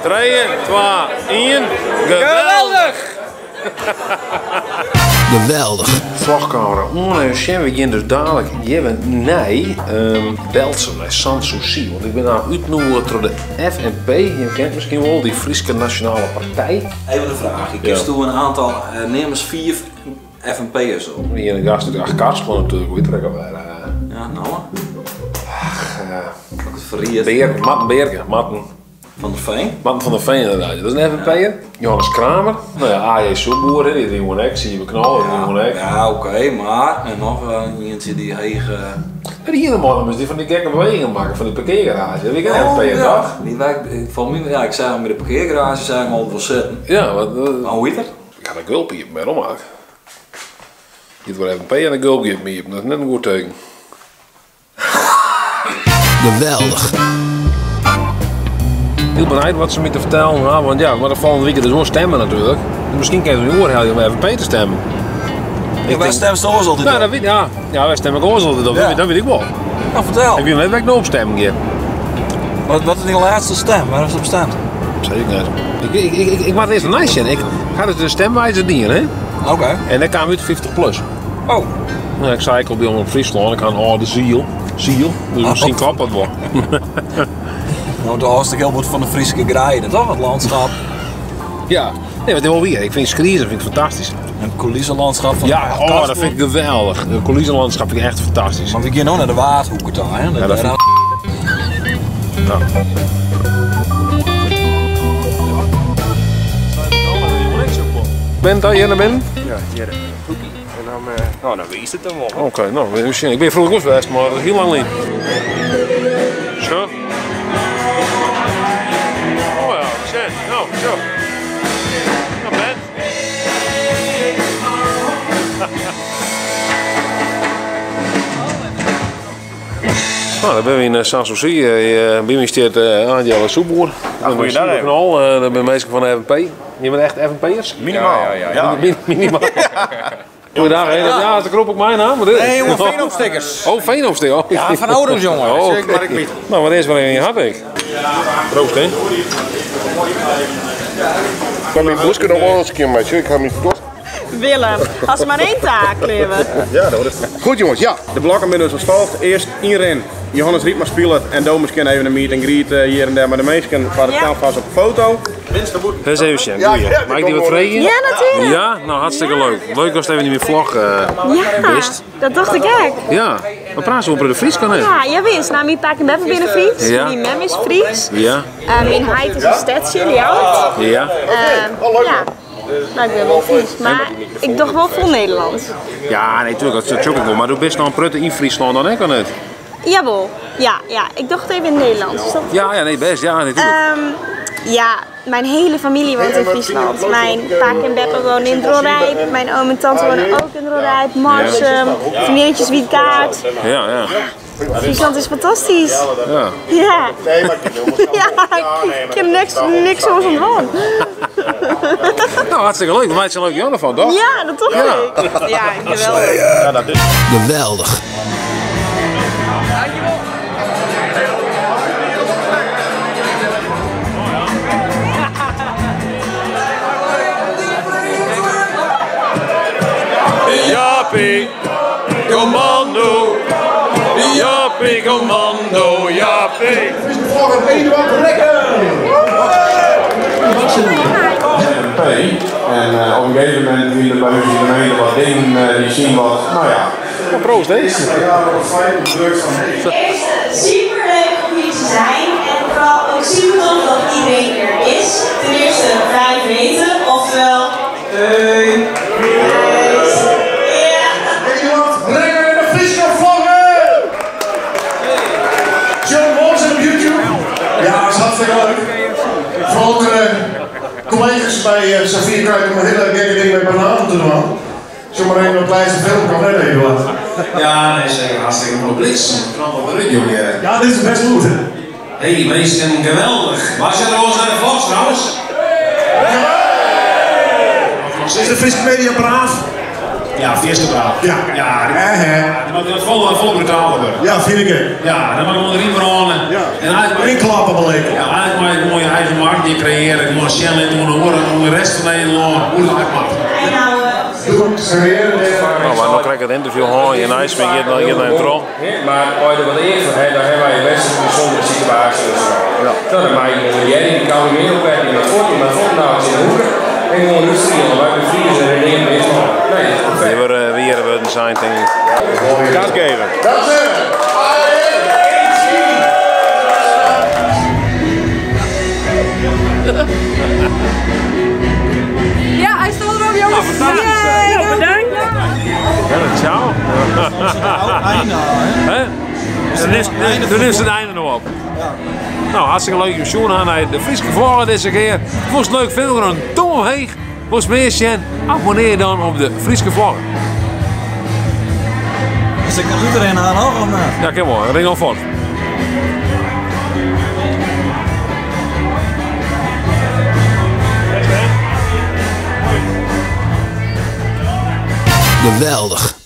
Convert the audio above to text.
Trije, twa, ien. Geweldich! Geweldich! Vlogkamera oan en sjen, we gean dus dalik hjirre nei Berltsum, nei Sans Souci. Want ik bin no útnoege troch de FNP, jim kent miskien wol, dy Fryske Nasjonale Partij. Even in fraachje, kinst do in oantal, neam ris fiif FNP'ers op? Dy ene gast út Achtkarspelen natuerlik, hoe hjit er ek alwer? Ja, no? Ach, Ook het verried. Beerke, Marten Beerke, Marten. Van der Veen? Marten van der Veen inderdaad, dat is in FNP'er. Johannes Kramer, no ja, AJ Soepboer, hè, dy jongen ek, Siebe Knol, dy jongen ek. Ja, oké, mar en noch ientsje dy hege. Ja, dy hiene man die fan dy gekke bewegingen makke fan dy parkeargaraazje. Dat wie ek in FNP'er, toch? Die wij, volgens mij, ja, ik zag hem bij de parkeergarage, zag hem altijd wel zitten. Ja, wat, Maar hoe heet er? Ik had een gulp iepen, waarom eigenlijk? Giet wol FNP en de gulp giet iepen, dat is net in goed teken. Geweldich! Hiel benijd wat se my te fertellen ha, want ja, mar de folgjende wike dus wol stemme natuerlik. Dus miskien kinne se my oerhelje om FNP te stemmen. Ik Wêr stemst oars altyd Nou, op? dat wit, ja. Ja, wêr stem ik oars altyd op? Ja. Dat wit ik wol. Nou, fertel. Ik wit net wêr ik no op stemmen gean. Wat is dyn lêste stim? Wêr hast op stimd? Sei ik net. Ik, ik, ik, ik, ik moat earst in neisjen. Ik ha dus de stemwijzer dien, hè? Oké. En dêr kaam út 50 plus. Oh. Nou, ik sei ek al by Omrop Fryslân, ik ha in âlde ziel. Ziel, dus miskien kloppet dat wol. Nou, de âldste heel fan de Fryske greide, toch? Het landschap. Ja, nee, wat wol wier. Ik fyn skriezen fyn ik fantastysk. Een coulissenlandschap van Ja, oh, dat fyn ik geweldich. Het coulissenlandschap fyn ik echt fantastysk. Want we gean no nei de Waadhoeke ta, hè? Ja, dat fyn ik. Nou. Bent dat hjir nei binnen? Ja, hjir. En dan, nou, dan wiist it dan wol. Oké, no, we sjen. Ik bin froeger oars west, mar dat is hiel lang lyn. Zo. Oh ja, sjen. No, zo. No, Ben. No, dêr binne we yn Sans Souci. By my stiet Angela Soepboer. Goeiedag. Knol, dat binne minsken fan de FNP. Jim binne echt FNP'ers? Minimaal. Ja, ja, ja. Minimaal. Goeiedag. Ja, de krop ook mijn naam. Wat is Nee, jongen, Veenhoopstickers. Oh, Veenhoopstickers. Oh. Ja, van auto's, jongen. Oh, Zeg maar ik weet. Nou, wat is maar in je had ik. Proost, hè. Ik heb mijn boeske nog wel eens een keer met je. Ik ga mijn Willem, als maar één taak, Willem. Ja, dat is Goed jongens, ja. De blokken binnen dus als volgt. Eerst inrin. Johannes Riepma speelt en do misschien even een meet and greet hier en daar met de meesten voor het Ja. canvas op de foto. Eens even zien. Ja, Goeie. ja, Mag ik die wat vregen? Ja, natuurlijk. Ja, nou hartstikke leuk. Leuk als het even in mijn vlog Ja, wist. dat dacht ik ook. Ja, we praten over de Fries kan hè? Ja, jij wist. Nou, mijn pak en beppe binnen Fries. Ja. Mijn mem is Fries. Ja, Mijn heit is een stedje, Ljouwert. ja. Ja. Nou, ik ben wel Fries, maar ik dacht wel vol Nederlands. Ja, nee, tuurlijk, dat zoek ik wel. Maar doe best nou een prutte in Friesland dan, hè, kan het? Jawel. Ja, ja. Ik dacht even in het Nederlands. Is dat Ja, ja, nee, best. Ja, natuurlijk. Ja, mijn hele familie woont in Friesland. Mijn pa en beppe wonen in Dronrijp. Mijn oom en tante wonen ook in Dronrijp. Marsum, vriendinnetjes Witkaart. Ja, ja. Friesland is fantastisch. Ja. Ja. Nee, maar ik Ja, ik heb niks zoals ontwoon. Nou, hartstikke leuk. Wij zijn leuk Janne van, toch? Ja, dat toch ik. Ja, geweldig. Geweldig! Jappie, commando. Jappie, commando, Jappie. FNP. En op een gegeven moment vielen bij ons in de gemeente wat dingen die zien wat, nou ja. Nou, proost, hè? Eerst super leuk om hier te zijn en vooral ook super tof dat iedereen er is. Ten eerste vijf weten, oftewel. Hey. Ja. Nederland, brengen de Friese vlaggen! John Moors op YouTube. Ja, dat is hartstikke leuk. Vooral ook collega's bij Safir krijgen om een hele gekke ding met bananen te doen. Zomaar even een kleine film kan net even wat. Ja, nee, zeker. Hartstikke mooi. Bliksem, knap op de rug, jongen. Ja, dit is best goed, hè? Hé, hey, meesten, geweldig. Was je er al eens naar de vlog trouwens? Is de Friese media braaf? Ja, fierste braaf. Ja. Ja, die, Hè, hè. die moet wat vol brutaler worden. Ja, vind ik het. Ja, dan mag gewoon erin branden. Ja. En eigenlijk, Inklappen wel lekker. ja, eigenlijk mag je gewoon je eigen markt die creëren. Gewoon Shell in doen, horen, hoe de rest van Nederland, hoe het eigenlijk mag. Nou, maar dan krijg ik het interview hoor. Je nice, maar je gaat naar het Maar als je er wat eerder van hebt, dan hebben wij best een bijzondere situatie. Ja. Nou, dan maak je een jerry, die kan meer opwerken, maar voort, maar voort nou eens in de hoeken. En gewoon rustig, want wij zijn Friesen en Nederland is nog. Nee, dat is perfect. Weer weer worden zijn, denk ik. Gas geven. Dat is het. Ja, hij stond erop, jongens. fantastisch, Yay, bedankt. Ja, ciao. Hè? Dan is het einde nog op. Nou, hartstikke leuk. Sjoen aan naar de Friese vlogger deze keer. Vond het leuk, veel er een dom omheen. Vond meer Sjen? Abonneer dan op de Friese vlogger. Dus ik kan iedereen aan ook of niet? Ja, kom maar. Ring al voort. Geweldig.